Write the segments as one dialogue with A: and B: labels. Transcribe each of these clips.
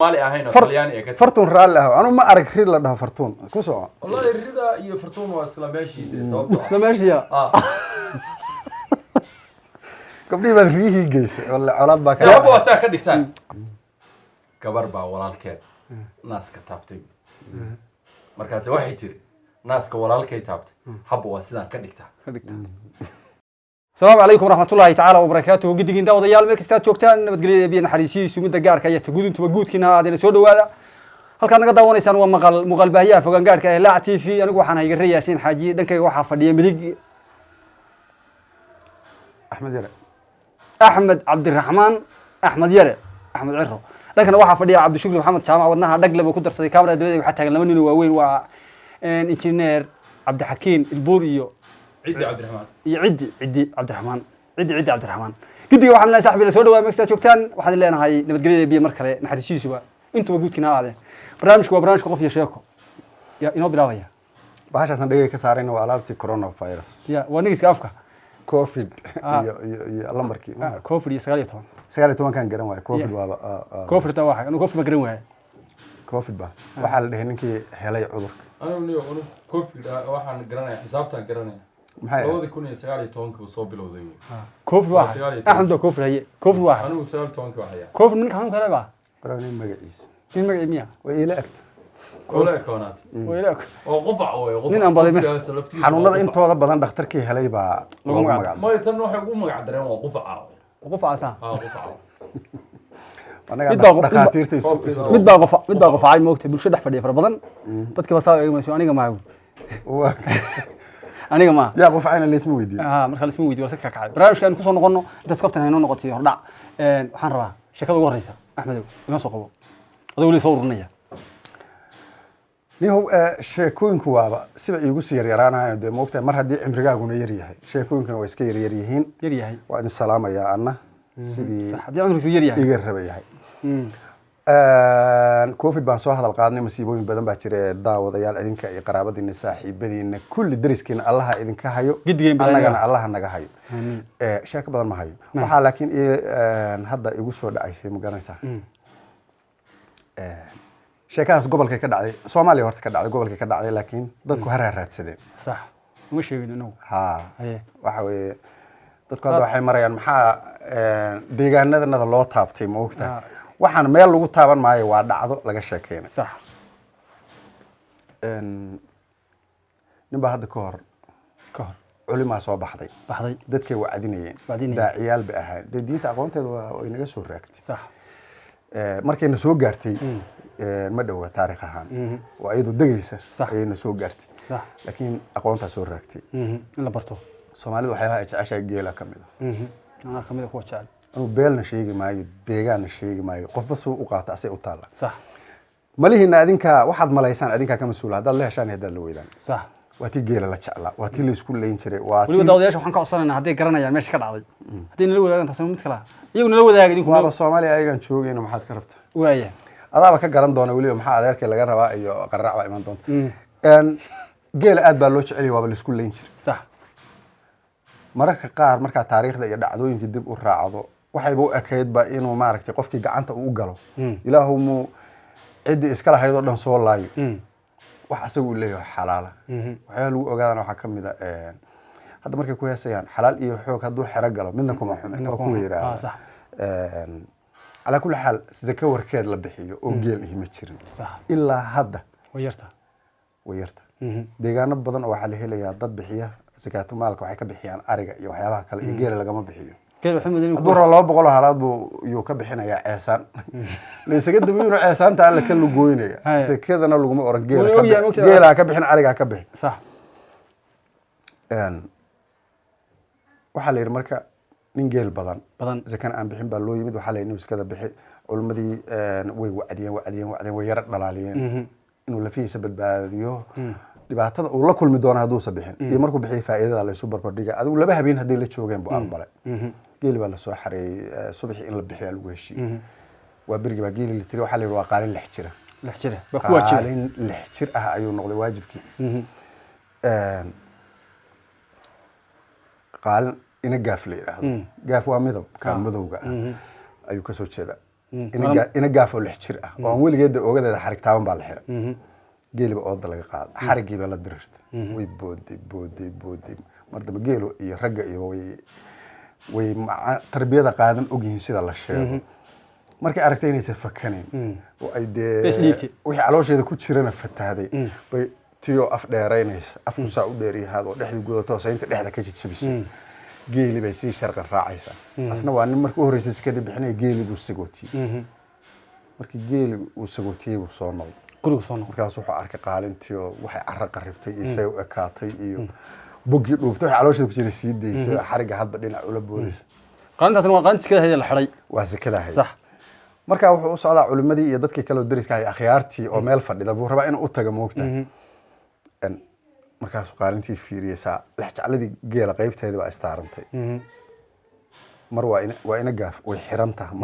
A: Soomaali ahayn oo Talyaani ay ka timid.
B: Fartuun, raalli ah, anu ma arag ri la dhaho fartuun ku soco.
A: Wallahi rida iyo fartuun waa isla meeshii dee, sababtoo
C: Isla meeshiya.
A: Ah.
B: Gabdhihii baad riyihii geysay, walle colaad baa
A: Dee habba
B: ka
A: waa saa ka dhigtaan. Gabar baa walaalkeed naaska taabtay. Markaase waxay tiri, "Naaska walaalkay taabtay, habba waa sidaan ka dhigtaa."
C: Ka dhigta. Asalaamu calaykum waraxmatullaahi tacaala wabarakaatuhu. Gidigiin daawadayaal, meel kasta aad joogtaan, nabadgelyada biyo, naxariisihiisu midda gaarka iyo taguduntuba guudkiina aadina soo dhawaada. Halkaad naga daawanaysaan waa maqal muuqaal baahiyaha fogaan gaarhka ee Laac TV. Anigu waxaan hayga Yaasiin Xaaji, dhankayga waxaa fadhiya midig
B: Axmed Yare.
C: Axmed Cabdiraxmaan Axmed Yare, Axmed Ciro. Dhankana waxaa fadhiya Cabdishukri Maxamed Jaamac, wadnaha dhagleba ku darsaday. Kaamara dabada waxaa taagan laba nin oo waaweyn, waa injineer Cabdixakiin Ilbuur iyo
A: Ciddi Cabdiraxmaan.
C: Iyo Ciddi Cabdiraxmaan, Ciddi Cabdiraxmaan. Gidiga waxaan leenahay, saxbi, la soo dhawaa. Meel joogtaan waxaan leenahay nabadgelyada biyo, mar kale naxariisiisuba intuba guudkiina aadeen. Barnaamijku waa barnaamijka Qof iyo Sheeko. Ya inoo bilaabaya?
B: Bahashaasna dhegay ka saarayna waa alaabtii coronavirus.
C: Ya waa nigiska afka.
B: Covid.
C: Ah.
B: Iyo lambarkii.
C: Covid iyo 19.
B: 19-kan garan waayo, Covid waaba
C: Covid ta waa anu, Covid ma garan waaye.
B: Covid ba waxaa la dhahay ninkii helay cudurka.
A: Anigu niyo anu Covid waxaan garanaya, xisaabtaan garanaya.
B: Maxay ahayd?
A: 2019-kii buu soo bilowday wey.
C: Covid waa
A: 19.
C: Axmed waa Covid haye, Covid waa
A: Anigu 19-kii waa hayaa.
C: Covid ninka xanuunka helay ba.
B: Qoraa nin magaciisa.
C: Nin magacii miya?
B: Way iila egta.
A: Koola ekoonaat.
C: Waa ila.
A: Oo qufac wey, qufac.
C: Nin aan badin.
A: Covidkaas laftigiisa waa
B: Xanuunada
A: qufac.
B: intooda badan dhakhtarkii helay baa
C: lagu
B: loogu
C: magac
B: magac.
A: Maya, tan waxay ugu magac dareen waa qufaca.
C: Qof aasaa.
A: Ah, qufaca.
B: Annaga
C: Mid
B: dhakhaatiirta
A: Covid
C: mid baa qofacay, moogtay, bulsho dhex fadhiya fara badan, dadkii baa saa eegmayso, "Aniga maaha." "Aniga maaha."
B: Yaa qufacayna laysma weydiin.
C: Ah, marka laisma weydiyo, waa iska kakacay. Barnaamijka aynu kusoo noqono, intaas kaftan haynoo noqotay hordhac. Waxaan rabaa sheekada ugu horeysa, Axmedow, inoo soo qabo, adoo weli soo ururinaya.
B: Nihow, sheekooyinku waaba sida iigu sii yaryaraanayo dee, moogtahay, mar haddii cimrigaaguna yar yahay, sheekooyinkuna waa iska yaryar yihiin.
C: Yar yahay.
B: Waa idin salaamayaa anna sidii
C: Sax, haddii cumrigiisu yar yahay.
B: iga raba yahay. Covid baan soo hadal qaadnay. Masiibooyin badan baa jira ee daawadayaal, idinka iyo qaraabadiina, saaxiibadiina, kulli dariskiina Allaha idinka hayo.
C: Gidigeen balaayada.
B: Annagana Allaha naga hayo. Sheeko badan ma hayo. Waxaa laakiin hadda igu soo dhacaysay, ma garanaysaa, sheekadaas gobolkay ka dhacday, Soomaaliya horta ka dhacday, gobolkay ka dhacday, laakiin dadku har raadsadeen.
C: Sax, uma sheegin inagu.
B: Ha.
C: Haye.
B: Waxa weeye, dadku hadda waxay marayaan maxaa deegaanadanada loo taabtay, ma ogtahay? Waxaan meel lagu taaban maayo, waa dhacdo laga sheekeynay. Nin baa hadda ka hor
C: ka hor
B: culimaa soo baxday.
C: Baxday.
B: Dadkay wacdinayeen.
C: Wacdinayeen.
B: Daaciyaal bay ahayn dee, diinta aqoonteeda waa way naga soo raagtay. Markayna soo gaartay, ma dhowa taarikh ahaan, waa iyadoo degaysa ayayna soo gaartay. Laakiin aqoontaa soo raagtay.
C: In la barto.
B: Soomaalida waxyaabaha ay jeceshahay geela ka mid a.
C: Anaa kamid a kuwa jecel.
B: Anuu beelna sheegi maayo, deegaanna sheegi maayo, qofba suu u qaata asay u taalla. Malihiina adinkaa waxaad malaysaan, adinkaa ka mas-uula haddaad la heshaan iyo haddaad la weydaan. Waa tii geela la jeclaa, waa tii laysku leyn jiray, waa
C: Weliba
B: tii
C: daawadayaasha waxaan ka codsanaynaa, hadday garanayaan meesha ka dhacday, hadday nala wadaagaan, taasina mid kale ah. Iyagu nala wadaaga, idinku.
B: Waaba Soomaaliya ayagaan joogayna, maxaad ka rabtaa?
C: Waaya.
B: Adaaba ka garan doona weliba, maxaa adeerkay laga rabaa iyo qararac baa iman doonta. Geela aad baa loo jeceliyay, waaba laisku leyn jiray. Mararka qaar markaa taariikhda iyo dhacdooyinkii dib u raacdo, waxayba u ekaydba inuu maaragtay qofkii gacanta uu u galo, Ilaahu muu ciddii iska lahayd oo dhan soo laayo. Wax asaga uu leeyahay xalaala. Waxyaaba lagu ogaadana waxaa ka mid a, hadda markay ku heesayaan, "Xalaal iyo xoog hadduu xero galo, midna kuma xume."
C: Midna
B: waa
C: kuma
B: kuwa
C: xume.
B: yidhaahda. Calaa kulli xaal, zake warkeed la bixiyo oo geel ihi ma jirin ilaa hadda.
C: Way yarta.
B: Way yarta. Deegaano badan oo waxaa la helayaa dad bixiya zakaatu maalka, waxay ka bixiyaan ariga iyo waxyaabaha kale, iyo geela lagama bixiyo.
C: Geel waxay mudan inuu
B: Hadduu rabo 200 oo halaad buu yuu ka bixinayaa, ceesaan laysaga daba inuu ceesaanta alla ka lugooynaya. Sekadana laguma oran geela
C: Wuu
B: ka
C: ogyahay,
B: bixi.
C: mogtahay.
B: Geela ha ka bixin, ariga ha ka bixin. Waxaa la yidhi marka nin geel badan
C: badan
B: zakana aan bixin baa loo yimid. Waxaa la yidhi inuu zakada bixi. Culimmadii way wacdiyeen, wacdiyeen, wacdiyeen, way yaro dhalaaliyeen inuu lafihiisa badbaadiyo dhibaatada uu la kulmi doono hadduusa bixin iyo markuu bixiyay faa'iidada laysu barbardhiga. Adigu laba habeen hadday la joogeen buu aqbalay. Geeli baa lasoo xareeyey, subaxii in la bixiyaa lagu heshiiyey. Waa berigi baa geeli la tiri. Waxaa la yidhi waa qaalin 6 jira.
C: 6 jira baa ku waajiba.
B: Qaalin 6 jir ah ayuu noqday waajibkii. Qaalin ina gaaf la yidhaahdo, gaaf waa midab kaa madowga ah, ayuu kasoo jeedaa. Ina gaaf oo 6 jir ah oo aan weligeeda oogadeeda xarig taaban baa la xiray. Geeliba ooda laga qaada, xarigiiba la dirirtay, way booday, booday, booday. Mar dambe geelu iyo ragga iyo way tarbiyada qaadan ogyihiin sida la sheego. Markay aragtay inaysan fakanayn oo ay dee
C: Bes dhiibtay.
B: Wixii caloosheeda ku jirana fatahday bay tiyoo af dheeraynaysa, afku saa u dheeryahaad oo dhexdii gudato, saynta dhexda ka jajabisay, geeli bay sii sharqan raacaysaa. Asna waa nin markii u horreysay sikadii bixinaya, geeli buu sagootiyey. Markii geeli uu sagootiyey buu soo noqday.
C: Gurigu soo noqday.
B: Markaas wuxuu arkay qaalintii oo waxay carro qarribtay iyo say u ekaatay iyo boggii dhuubtay, waxay caloosheeda ku jiray sii daysay oo xarigga hadba dhinac ula boodaysa.
C: Qaalintaasna waa qaalinta sikada la xidhay.
B: Waa sikada ahayd. Marka wuxuu u socdaa culimmadii iyo dadkii kale oo dariska ahay, akhyaartii oo meel fadhida buu rabaa inuu u tago, moogta. Markaasuu qaalintii fiiriyeysaa, lexjecladii geela qaybteedii baa istaarantay. Mar waa ina gaaf, way xiran tahay,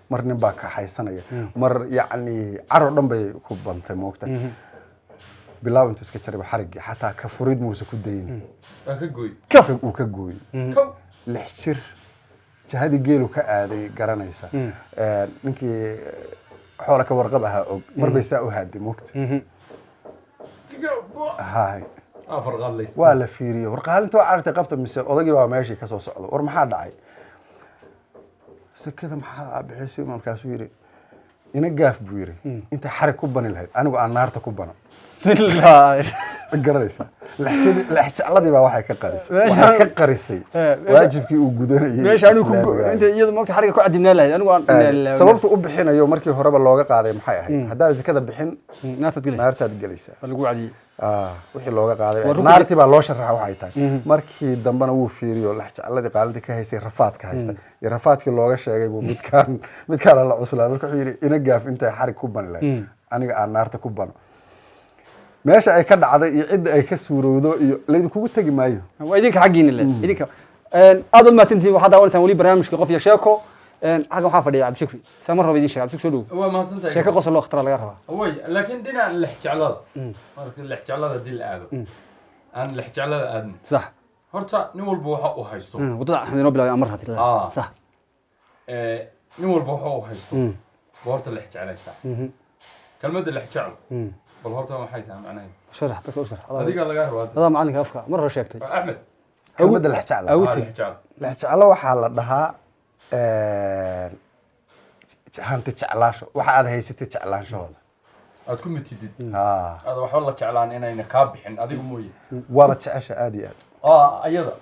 B: mar nin baa kaxaysanaya, mar yacni caro dhan bay ku bantay, moogta. Bilaaw intuu iska jarayba xariggii, xataa ka furid muuse ku dayni.
A: Waa ka gooy.
B: Uu ka gooyey.
A: Kow.
B: 6 jir jahadii geelu ka aaday garanaysa. Ninkii xoola ka warqab ahaa og, mar bay saa u haaday, moogta. Hay.
A: Afar qaadlays.
B: Waa la fiiriyey, war qaalinta waa carartay, qabta mise odagii baa meeshii kasoo socda. War maxaa dhacay? Sakada maxaa bixisay? Markaasuu yidhi, ina gaaf buu yidhi, intay xarig ku bani lahayd anigu aan naarta ku bano.
C: Bismillah.
B: Ma garanaysaa, lexjecladii baa waxay ka qarisay waxay ka qarisay waajibkii uu gudanayay
C: meesha anigu ku
B: islaamiga.
C: Inta iyada moogta xariga ku cadibnaa lahayd, anigu aan
B: Sababta u bixinayo markii horeba looga qaaday maxay ahayd? Haddaad zakada bixin,
C: naartaad gelaysa.
B: Naartaad gelaysaa.
C: Waa lagu wacdiyey.
B: Wixii looga qaaday
C: Waa rukni.
B: Naartii baa loo sharaxa waxay tahay. Markii dambena wuu fiiriyo, lexjecladii qaalintii ka haysay, rafaadka haysta iyo rafaadkii looga sheegay buu midkaan la cuslaa. Marka wuxuu yidhi, ina gaaf intay xarig ku bani lahayd aniga aan naarta ku bano. Meesha ay ka dhacday iyo cidda ay ka suurowdo iyo laydinkugu tegi maayo.
C: Waa idinka xaggiina le idinka. Aad baad mahadsantihiin. Waxaad daawanaysaan weli barnaamijka Qof iyo Sheeko. Xaggan waxaa fadhiya Cabdishukri. Saa mar raba idin sheega. Cabdishukri, soo dhow.
A: Waa mahadsantahay.
C: Sheeko qosol loo khatara laga rabaa.
A: Way, laakiin dhinaca lexjeclada, marka lexjeclada haddii la aado, aan lexjeclada aadno. Horta nin walba waxa uu haysto.
C: Waddada Axmed inoo bilaabay amar hati.
A: Nin walba waxa uu haysto baa horta lexjeclaystaa. Kelmadda lexjeclo bal horta maxay tahay macnaheedu?
C: Sharax dadka, u sharax.
A: Adiga lagaa rabaa.
C: Adaa macalinka afka mar hore sheegtay.
A: Axmed.
B: Kelmadda lexjecla.
C: Agu tag.
A: Lexjeclo.
B: Lexjeclo waxaa la dhahaa hanti jeclaasho, waxa aad haysatid jeclaanshahooda.
A: Aad ku mitidid. Aad waxba la jeclaan inayna kaa bixin adigu mooye.
B: Waaba jecesha aad iyo aad.
A: Ayada.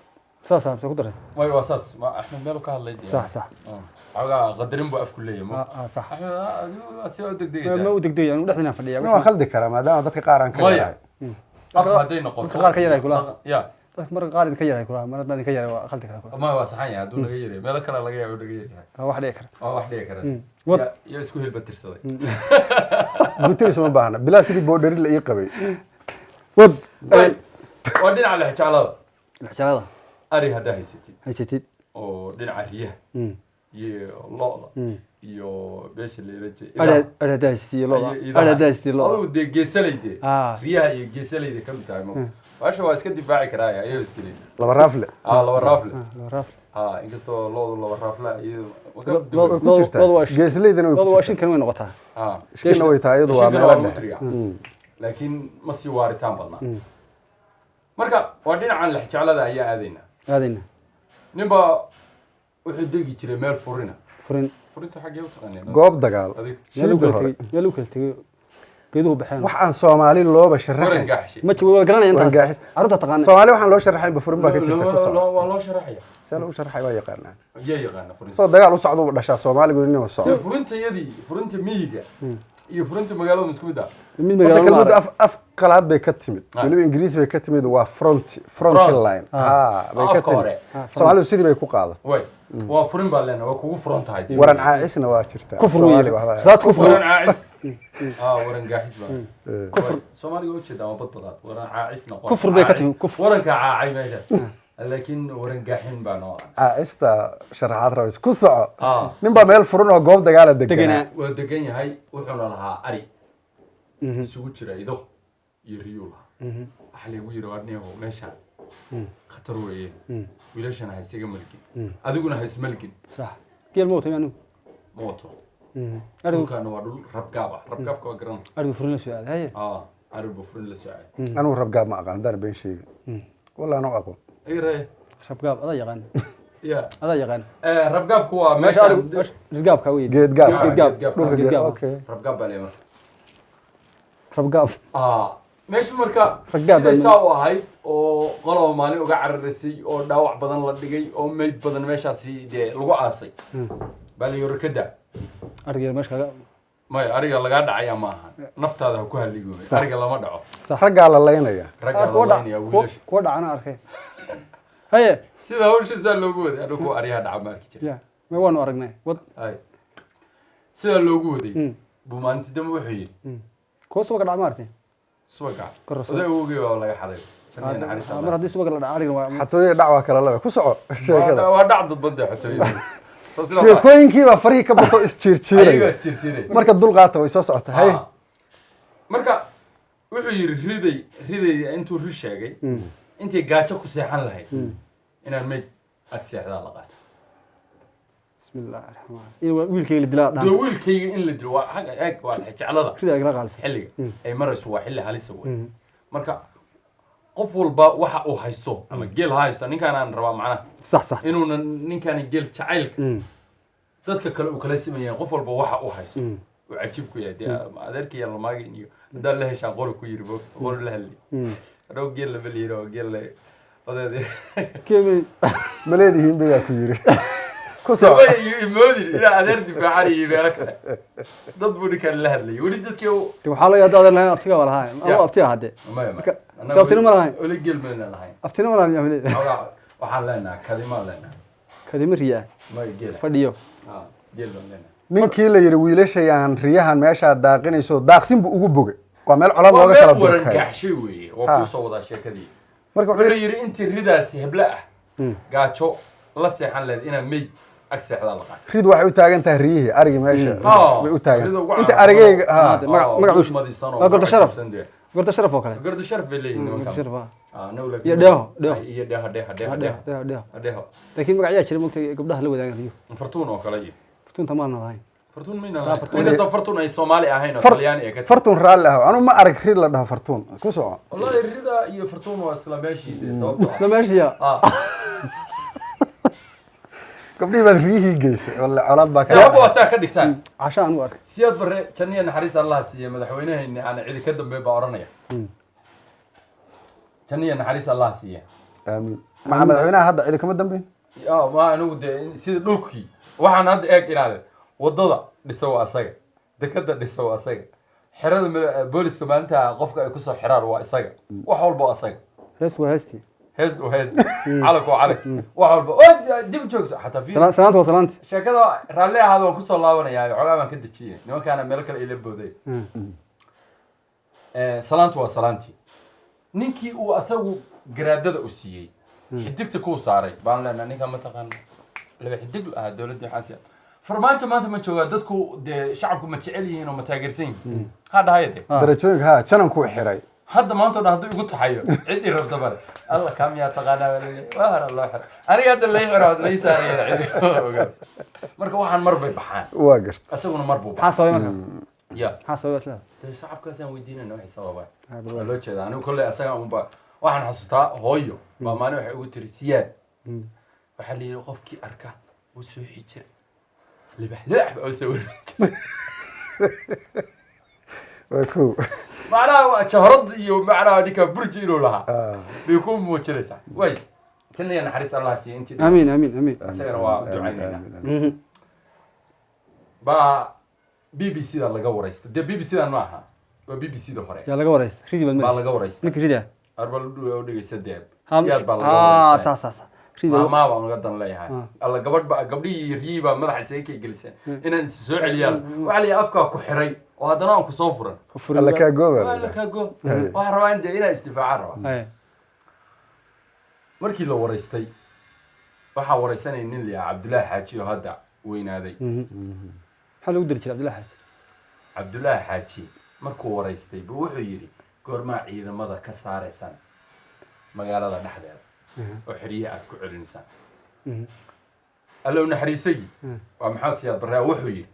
C: Saas mise ku daraysa?
A: May, waa saas. Ma Axmed meel ka hadlay dee.
C: Sax sax.
A: Xoogaa qadarin buu afku leeyahay.
C: Sax.
A: Axmed, adigu si u
C: Ma
A: degdegaysaa.
C: U degdegay, anigu dhexdiina fadhiya.
B: Waan khaldi karaa maadaama dadka qaar aan ka
A: Maya.
B: yarahay.
A: Af hadday noqoto
C: Dadka qaar ka yaray kula.
A: Ya.
C: Dadka marka qaar idinka yaray kula, mar haddaan idinka yaray waa khaldi kara kula.
A: Ma waa saxan yahay hadduu naga yaray, meelo kale laga yaabo naga yaryahay.
C: Waa wax dhici kara.
A: Waa wax dhici kara.
C: Wad.
A: Yaa isku hilba tirsaday.
B: Gutiris ma baahna, bilaa sidii boodhari la ii qabay.
C: Wad.
A: Waa dhinaca lexjeclada.
C: Lexjeclada.
A: Ari haddaa haysatid
C: haysatid
A: oo dhinaca riyaha iyo lo'da iyo beesha leelaje.
C: Ari haddaa haysatid iyo lo'da, ari haddaa haysatid lo'da.
A: Adigu dee geesalayde. Riyaha iyo geesalayde ka mid tahay ma baasha waa iska difaaci karaa ayagoo iskale.
B: Laba raafle.
A: Laba raafle.
C: Laba raaf.
A: Inkastoo lo'du laba raafle iyadu
B: Way ku jirtaa.
C: Lo'du waa
B: Geesleydana way ku
C: lo'du waa
B: jirtaa.
C: shinkan way noqotaa.
B: Ishkina way tahay, iyadu waa
A: Ishinkana
B: meelo
A: waa lagu
B: dhexe.
A: tiriyaa, laakiin ma sii waaritaan badnaa. Marka waa dhinacan lexjeclada ayaa aadaynaa.
C: Aadayna.
A: Ninbaa wuxuu degi jiray meel furina.
C: Furin.
A: Furinta xaggee u taqaaneen?
B: Goob dagaal.
A: Adig.
C: Meel lagu
B: Siida
C: kala
B: hore.
C: tegey, meel lagu kala tegey, geeduhu baxeen.
B: Wax aan Soomaali looba sharaxayn.
A: Warangaaxishe.
C: Ma jiro, waa garanaya intaas.
B: Warangaaxis.
C: Carruurta taqaana.
B: Soomaali waxaan loo sharaxayn ba furin baa ka jirta ku socda.
A: Waa loo sharaxaya.
B: See lagu sharaxay? Waa yaqaanaa.
A: Yaa yaqaana furinta?
B: Soo dagaal u socda uu dhashaa Soomaaligu inuu socdo.
A: Dee furinta yadii, furinta miyiga iyo furinta magaalada ma isku mid ah?
C: Mid
B: Horta
C: magaalo ma
B: kelmadda
C: arag.
B: af qalaad bay ka timid. Weliba Ingiriis bay ka timid, waa front
A: Front.
B: line ha bay ka
A: Afka
B: timid.
A: hore.
B: Soomaalidu sidii bay ku qaadatay.
A: Way, waa furin baa leenahay, waa kugu furan tahay dee.
B: Waran caacisna waa jirtaa.
C: Kufur
B: Soomaaliga
C: weeye.
B: waxba-
C: Saad kufur.
A: Waran caacis, waran gaaxis baa kufur Soomaaliga u jeeda ama badbadaad waran caacis noqon.
C: Kufur bay ka
A: Caacis.
C: timid, kufur.
A: Waranka caacay meesha, laakiin waran gaaxin baa noo ah.
B: Caacista sharaxaad rabaysa ku soco. Nin baa meel furan oo goob dagaala deganaa.
C: Deganaa.
A: Waa degan yahay, wuxuuna lahaa ari isugu jira ido iyo riyuu lahaa. Waxa laygu yiri, waa neehow, meeshaan khatar weeye, wiilashana ha isaga malgin, adiguna ha ismalgin.
C: Sax, geel ma watay anigu.
A: Ma wato.
C: Arigu
A: Dhulkaana waa dhul rabgaab ah. Rabgaabka waa garanaysa.
C: Arigu furin la soo aaday, haye.
A: Ah, ari buu furin la soo aaday.
B: Anugu rabgaab ma aqaan, haddaan been sheegin. Wallah anuu aqoon.
A: Ire.
C: Rabgaab adaa yaqaan.
A: Ya.
C: Adaa yaqaan.
A: Rabgaabku waa
C: meesha
A: meesha
C: arigu meesha risgaabka wey.
B: Geedgaab.
C: Geedgaab.
A: Geedgaab.
B: Dhulka geed.
C: Geedgaab.
B: Okay.
A: Rabgaab baa leeyahay marka.
C: Rabgaab.
A: Ah, meeshu marka
C: Raggaab baa
A: siday saa u ahayd oo qoloba maalin uga cararaysay oo dhaawac badan la dhigay oo meyd badan meeshaasi dee lagu aasay baa la yiri kada.
C: Ariga meesha kaga
A: Maya, ariga lagaa dhacayaa ma aha, naftaada ha ku halligoobe, ariga lama dhaco.
B: Raggaa la laynaya.
A: Raggaa
C: kuwa
A: la
C: dhac
A: laynaya
C: kuwa
A: wiilasha.
C: Kuwa dhacana arkay, haye.
A: Sida hawsha saa loogu waday, anigu kuwa aryaha dhaca ma arki jiray.
C: Ya, ma waanu aragnay wad.
A: Ay, sidaa loogu waday buu maalintii dambe wuxuu yidhi
C: Kuwa subaga dhac ma aragtay?
A: Subaga.
C: Kororso.
A: Oday awowgii baa laga xaday. Jannada naxariis Allah.
C: Mar haddii subaga la dhaca ariga waa
B: Xatooye dhac waa kala laba. Ku soco sheekada.
A: Waa dhac dadban dee xatooyada. Soo sidaa
B: Sheekooyinkii baa farihii ka bato
A: ayagaa
B: isjiirjiiraya.
A: Isjiirjiiraya.
B: Marka dul qaata, way soo socota. Haye.
A: Ah. Marka wuxuu yidhi riday riday intuu ri sheegay intay gaajo ku seexan lahayd inaan meyd ag seexdaa la qaato.
C: Bismillahi raxmaan in wiilkayga la dilaa
A: Dee
C: dhaan.
A: Wiilkayga in la dilo waa xagga eeg waa jeclada.
C: Rida igala qaalisan.
A: Xilliga ay marayso waa xilli halisa wey. Marka qof walba waxa uu haysto ama geel ha haysto, ninkaan aan rabaa macnaha
C: Sax sax.
A: inuuna ninkaani geel jacaylka dadka kale uu kala siman yahay, qof walba waxa uu haysto uu cajiib ku yahay. Dee adeerkii lamaagin iyo haddaad la heshaa qori ku yiri bo qori la hadli hadhow geel lama liiro oo geel la odeed.
C: Keemi.
B: Ma leedihiin bayaa ku yiri. Ku soco.
A: Way iyo imoodin inaa adeer difaacan iyo meelo kale dad buu ninkaan la hadlayay weli dadkii
C: De waxaa laga yaabaa adeer lahayn, abtiga baa lahaa ama
A: Ya.
C: abti ah hadde.
A: Maya, maya.
C: Marka, so abtina ma lahayn?
A: Weli geel mayna lahayn.
C: Abtina ma lahayn yamile.
A: Xogaa waxaan leenahay kadimaan leenahay.
C: Kadima riyaa.
A: Maya, geela.
C: Fadhiyo.
A: Ah, geel baan leenahay.
B: Ninkii la yiri wiilashayaan riyahan meeshaa daaqinayso daaqsin buu ugu bogay. Waa meel colaad
A: Waa
B: looga
A: meel
B: kala
A: waran
B: durkay.
A: gaaxshay weeye, waa
B: Ha.
A: kuu soo wadaa sheekadii.
B: Marka wuxuu
A: Wuxuu
B: yiri
A: yidhi intii ridaasi heble ah gaajo la seexan leed inaa meyd ag seexdaa la qaato.
B: Rid waxay u taagan tahay riyihii arigi meesha way u taagan
A: Rida ugu
B: inta
A: caansan.
B: arigayga ha.
A: Madisan oo
C: Waa gordo sharaf.
A: cajabsan dee.
C: Gordo sharaf oo kale.
A: Gordo sharaf bay leeyihiin
C: Gordo
A: nimankan.
C: sharaf ah.
A: Ah, no, laakiin-
C: Iyo dheeho, dheeho.
A: Ay, iyo dheeho, dheeho, dheeho, dheeho.
C: Dheho dheho.
A: Dheeho.
C: Laakiin magacyaa jira mogtay gabdhaha la wadaagan riyo.
A: Fartuun oo kale iyo
C: Fartuunta maalna lahayn.
A: Fartuun mayna
C: Taa
A: lahayn.
C: fartuun.
A: Inkastoo fartuun ay Soomaali ahayn oo Talyaani ay ka timid.
B: Fartuun raalli ah, anu ma arag rid la dhaho fartuun. Ku soco.
A: Wallahi rida iyo fartuun waa isla meeshii dee, sababtoo ah.
C: Isla meeshiya.
A: Ah,
B: Gabdhihii baad riyihii geysay, walle colaad baa
A: dee habba
B: ka
A: waa saa ka dhigtaan.
C: Casha aan u arkay.
A: Siyaad Barre janniya naxariis Allah siiye, madaxweynahayni aan cidi ka dambeyn baa oranaya janniya naxariis Allah siiye.
B: Aamiin. Maxaa madaxweynaha hadda cidi kama dambeyn?
A: Ya, ma anigu dee sida dhulkii waxaan hadda eeg ilaade wadada dhisa waa asaga, dekada dhisa waa asaga, xerada booliska maalinta qofka ay kusoo xiraan waa isaga, wax walba waa asaga.
C: Hees waa heestii.
A: Hees waa hees, calank waa calank, wax walba oo dib joogso xataa fiir.
C: Salaanta waa salaanti.
A: Sheekada raalli ahaada, waan kusoo laabanayaa, xoogaa baan ka dejiyay nimankaana meelo kale ila booday. Salaantu waa salaantii. Ninkii uu asagu garaadada u siiyey xidigta kuu saaray baan leenahay ninkaan mataqaan laba xidig ahaa dowladda xaasiya Farmaajo maanta ma joogaa. Dadku dee shacabku ma jecel yihiin oo ma taageersan yihiin ha dhahaya dee.
B: Darajooyinka ha janankuu xiray.
A: Hadda maanta o dhan hadduu igu taxayo cid i rabta male. Alla kaa miyaa taqaanaa baa laleeyahay. Waa hore loo xiray aniga, hadda lay xiro lay saaraya cid ogaa. Marka waxaan mar bay baxaan.
B: Waa garta.
A: Isaguna mar buu
C: Maxaa
A: baxay.
C: sababay marka?
A: Ya.
C: Maxaa sababay islada?
A: Dee shacabkaasaan weydiinayna waxay sababaan waa loo jeedaa. Anigu kolley asaga unba waxaan xasuustaa hooyo baa maalin waxay ugu tiri Siyaad waxaa la yidhi qofkii arka wuu soo xijira libax libax baa u soo wareegtay.
B: Waa kow.
A: Macnaha waa jahrad iyo macnaha ninka burji inuu lahaa bay ku muujinaysaa. Way janniya naxariis Allah siiya intii
C: Amiin amiin amiin.
A: Isagana waa ducaynaynaa.
B: Amiin, amiin.
A: Baa BBC da laga waraysta dee. BBC dan ma aha, waa BBC da hore.
C: Yaa laga waraysta? Ridi baad
A: Baa
C: maraysa.
A: laga waraysta.
C: Ninka rida.
A: Arbal u dhegeysa dee, Siyaad baa laga waraysta.
C: Saas saas ridi baa.
A: Maamaa baan uga dan leeyahay. Alla gabadh ba gabdhihii iyo riyihii baa madaxa isaga kay geliseen inaan is soo celiyaan. Waxaa la yidhi afkaa ku xiray oo haddana aan kusoo furan.
C: Furin.
B: Alla kaa gooba.
A: Waa la kaa go. Waxaan rabaa in dee inaan isdifaacaan rabaa. Markii la waraystay waxaa waraysanaya nin la yahaa Cabdullaahi Xaaji oo hadda weynaaday.
C: Maxaa lagu diri jiray Cabdullahi Xaaji?
A: Cabdullaahi Xaaji markuu waraystay buu wuxuu yidhi goormaa ciidamada ka saaraysaan magaalada dhexdeeda oo xeryihi aad ku celinaysaan? Allow naxariisagii waa Maxamed Siyaad Barre wuxuu yidhi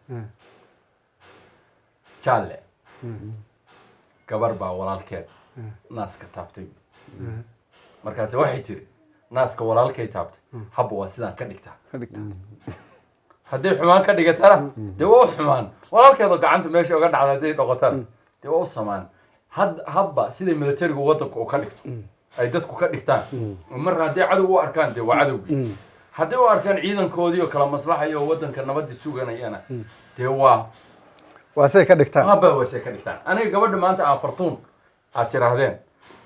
A: Jaalle, gabar baa walaalkeed naaska taabtay. Markaase waxay tiri, "Naaska walaalkay taabtay habba waa sidaan ka dhigtaa."
C: Ka dhigta.
A: Hadday xumaan ka dhigatana, dee waa u xumaan. Walaalkeedoo gacanta meesha uga dhacda hadday dhoqotana, dee waa u samaan. Habba siday militarigu waddanka u ka dhigto ay dadku ka dhigtaan. Mar hadday cadow u arkaan, dee waa cadowgii. Hadday u arkaan ciidankoodii oo kala maslaxaya oo waddanka nabadii suganayana, dee waa
B: Waa say ka dhigtaan.
A: Habba waa say ka dhigtaan. Aniga gabadha maanta aan Fartuun aad tiraahdeen,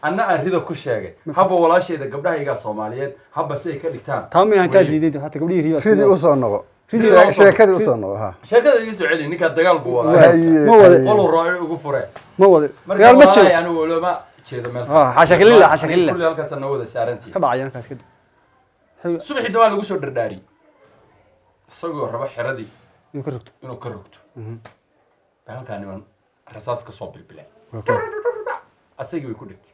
A: anna aan rida ku sheegay, habba walaashayda, gabdhahaygaa Soomaaliyeed, habba siday ka dhigtaan.
C: Taa ma intaa
A: Weye.
C: diiday hata gabdhihii riyo.
B: Ridii usoo noqo.
C: Ridii
B: Sheekadii usoo noqo, ha.
A: Sheekada iga soo celi. Ninkaa dagaal buu wadaa.
B: Waaye,
C: Ma wade.
B: haye.
A: Qoluu raaci ugu fure.
C: Ma wade.
A: Marka
C: Dagaal ma
A: walaalahay,
C: jiro.
A: anigu looma jeedo meel.
C: Ah, xaasha kalila, xaasha kalila.
A: Kulli halkaasa noo wada saarantihi.
C: Ka dhacaya halkaas kadib.
A: Subaxii dambaa lagu soo dhardhaariyey isagoo raba xeradii
C: Inuu ka rogto.
A: inuu ka rogto. Ba halkaa niman rasaas ka soo bilbileen, asagii bay ku dhigtay.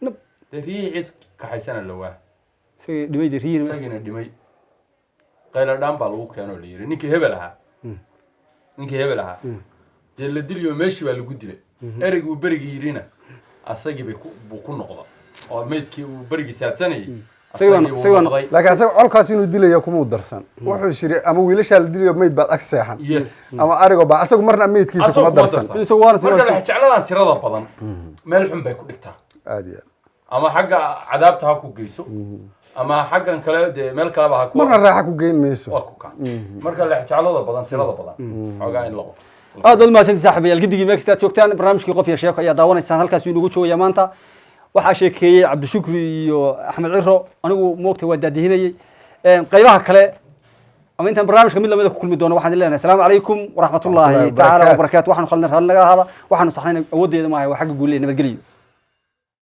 C: Nab.
A: Dee riyihii cid kaxaysana lawaa.
C: Isagii dhimay dee riyihiina.
A: Isagiina dhimay. Qayladhaan baa lagu keenoo la yidhi, ninkii hebel ahaa, ninkii hebel ahaa dee la diliyo, meeshii baa lagu dilay. Ereyguu berigii yidhina asagii bay ku buu ku noqda oo meydkii uu berigii saadsanayay
C: Isagii
A: asagii buu
C: isagii
A: noqday.
B: Laakiin asaga colkaas inuu dilayo kumuu darsan. Wuxuu is yiri ama wiilashaa la dilayo, meyd baad ag seexan, ama arigo baa asagu marna meydkiisa
A: Asagu
B: kuma darsan.
C: Isagu waana
A: Marka lexjecladan tirada badan meel xun bay ku dhigtaa.
B: Aad iyo aad.
A: Ama xagga cadaabta ha ku geyso, ama xaggan kale, dee meel kaleba ha ku
B: Marna raaxa ku geyn mayso.
A: Waa ku kaa. Marka lexjeclada badan, tirada badan, xoogaa in la
C: Aad baad mahadsantihi, saaxiibayaal. Gidigii meel kasta aad joogtaan, barnaamijkii Qof iyo Sheeko ayaa daawanaysaan. Halkaasuu inagu joogaya maanta. Waxaa sheekeeyey Cabdishukri iyo Axmed Ciro. Anigu moogta waa daadihinayey qaybaha kale. Ama intaan barnaamijka mid lamida ku kulmi doono, waxaan idin leenahay asalaamu calaykum waraxmatullaahi
B: Waraxmatullaahi
C: tacaala
B: wabarakaatu.
C: wabarakaatu. Waxaanu khaldan raalli naga ahaada, waxaanu saxnayn awooddeeda maahay, waa xagga guule. Nabadgelyo.